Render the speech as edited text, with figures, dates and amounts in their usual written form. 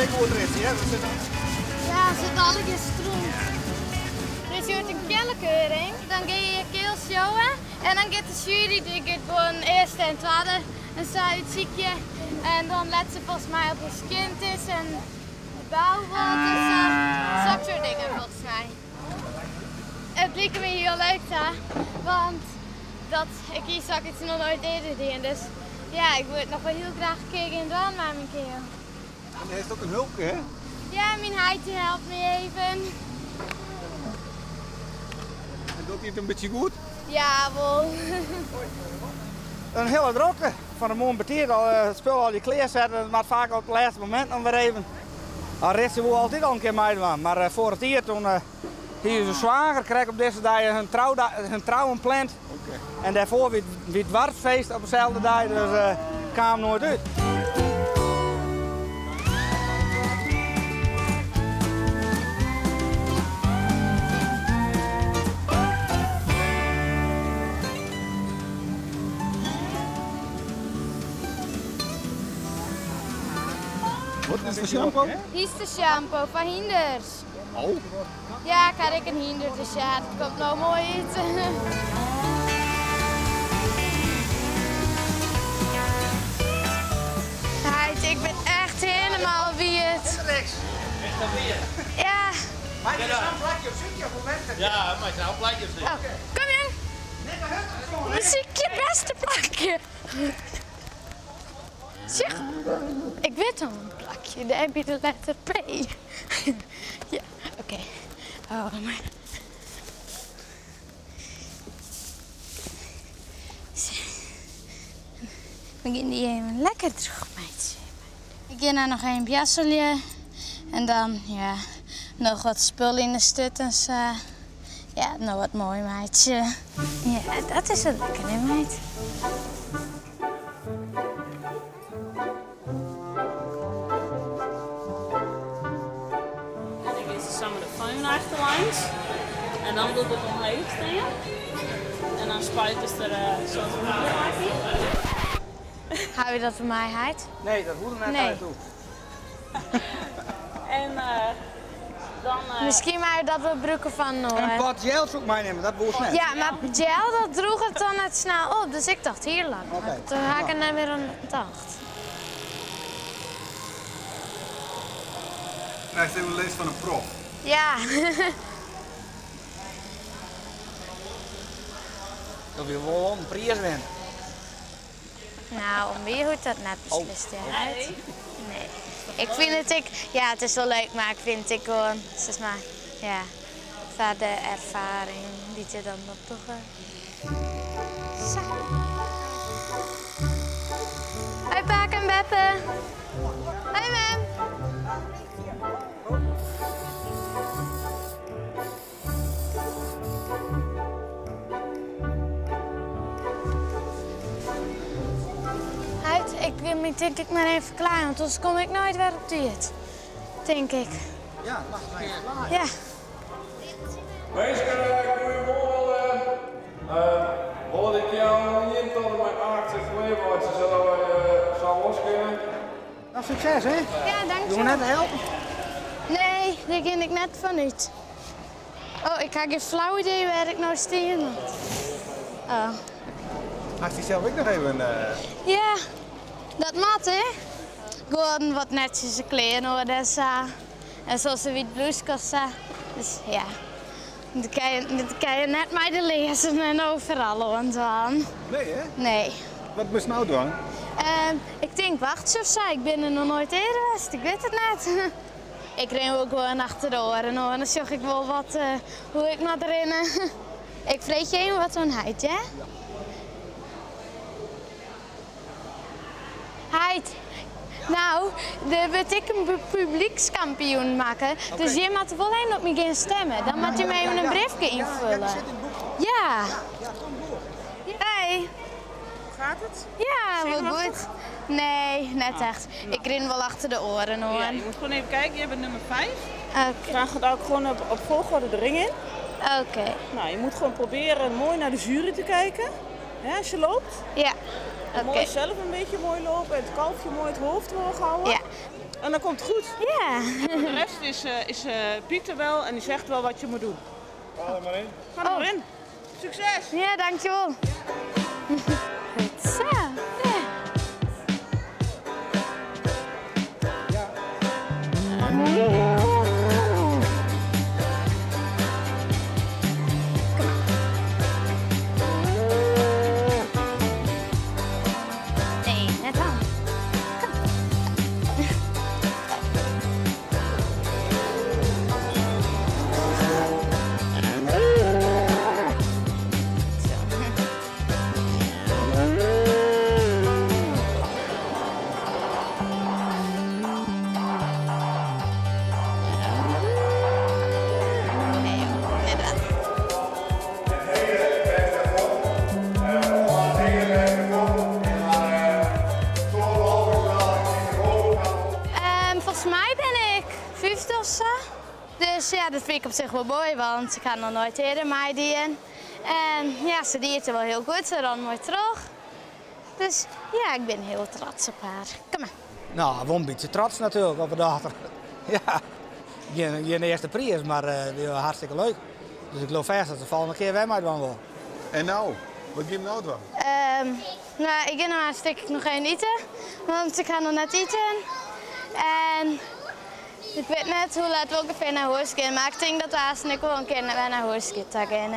ek goed ritsen, hear. Ja, sit allegear stront. Der is hjoed in keallekeuring. Dan gean je je keal showen en dan giet de sjuery dy giet gewoan earste en twadde en sa útsykje. En dan let se folgens my op hoe skjin it is en de bou wat en sa. Sok soart dingen folgens my. It like my hiel leuk ta, want dat ik hie sok iets noch noait earder dien. Dus ja, ik woe it noch wol hiel graach in kear gean dwaan mei myn keal. En hast ek in hulpke, hè? Ja, myn heit dy helpt my even. En docht hy it in bytsje goed? Ja, wol. In hiele drokte. Fan 'e moarn betiid al it spul allegear klearsetten. It moat faak op it lêste momint noch wer even. Ritse woe altyd al in kear meidwaan, mar foarich jier toen hie ús swager krekt op dizze dei hun trouwen pland. En dêrfoar wie it doarpsfeest op deselde dei, dus kaam noait út. Wat is de shampoo? Hynsteshampoo foar hynders. Oh. Ja, ik ha ek in hynder, dus ja, dat komt no moai út. Heit, ik bin echt hielendal wiet. Ja. Mei je sa'n plakje op sykje of hoe werkt dat? Ja, mei sa'n plakje op sykje. Oh, kom jong. Besykje it bêste plakje. Sjoch, ik wit al in plakje, dêr by de letter P. Ja, oké. Oh, mar. We gean dy even lekker drûch meitsje. Ik gean no noch even bjasselje en dan, ja, noch wat spul yn de sturt en sa. Ja, noch wat moai meitsje. Ja, dat is wel lekker, hè, meid? En dan gean se sa mei de föhn achterlangs en dan bliuwt it omheech stean en dan spuitest der in soart hûdlak yn. Hawwe je dat foar my, heit? Nee, dat hoecht net Nee. toe. En dan. Miskien meie we dat wol brûke fan In inoar. pot gel soe ik meinimme, dat woest net. Ja, mar gel dat drûget dan net snel op, dus ik tocht hierlak. Mar Oké. toen ha ik der net mear oan tocht. Krijst even les fan in prof. Ja. Dat wie wol in priis winne. Nou, om my hoecht dat net beslist, ja. Nee. Nee. Ik fyn it ek, ja, it is wol leuk, mar ik fyn it ek gewoan, sis mar, ja, foar de erfaring dy't je dan opdogge. Sa. Hoi pake en beppe. Hoi mem. Heit, ik gean my tink ik mar even ferklaaien, want oars kom ik noait wer op tiid. Tink ik. Ja, moatst my even ferklaaie. Ja. Minsken, goeiemoarn. Wolle de keallen ien tot en mei 8 sich klearmeitsje sadat wy sa los kinne? Nou, sukses hè? Ja, dank Doe net helpen? Nee, dêr gean ik net fan út. Oh, ik ha gjin flau idee wêr't ik no stean moat. Oh. Hast dysels ek noch even. Ja, dat moat hè. Gewoan wat netsjes klean oan en sa. En soms in wyt blûske of sa. Dus ja, dat kinne je net mei de learzen en overal oan dwaan. Nee hè? Nee. Wat moatst no dwaan? Ik tink wachtsje of sa. Ik bin der noch noait earder west, ik wit it net. Ik rin wol gewoan achter de oaren oan, dan sjoch ik wol wat, hoe ik moat rinne. Ik freegje even wat oan heit, hear. Heit, no, der wurdt ek in publykskampioen makke, dus jim moatte wol even op my gean stimme. Dan moatte jim even in briefke ynfolje. Ja. Hoi. Hoe gaat het? Ja, wol goed. Nee, net echt. Ik rin wol achter de oaren Ja, oan. je moet gewoon even kijken. Jij bent nummer 5. Oké. Dan gaat ook gewoon op volgorde de ring in. Oké. Nou, je moet gewoon proberen mooi naar de jury te kijken. Hè, als je loopt. Ja. En Oké. mooi zelf een beetje mooi lopen. Het kalfje mooi het hoofd hoog houden. Ja. En dan komt het goed. Ja. De rest is, is Pieter wel en die zegt wel wat je moet doen. Ga er maar in. Ga er maar in. Succes! Ja, dankjewel. Goed zo. Ja. Nee, net aan. Kom. Zo. Nee, joh, net aan. Volgens mij ben ik 50 of zo. Dus ja, dat vind ik op zich wel mooi, want ik ga nog nooit eerder meedoen. En ja, ze deed het wel heel goed, ze ran mooi terug. Dus ja, ik ben heel trots op haar. Kom maar. Nou, wel een beetje trots natuurlijk op de dochter. Ja, geen eerste prijs, maar weer hartstikke leuk. Dus ik geloof vast dat de volgende keer weer meedoen wil. En nou, wat ga je nou doen? Nou, ik ga nog een stukje nog even eten, want ik ga nog net eten. En ik weet net hoe laat we ongeveer naar huis gaan, maar ik denk dat we haast ik wel een keer naar huis gaan.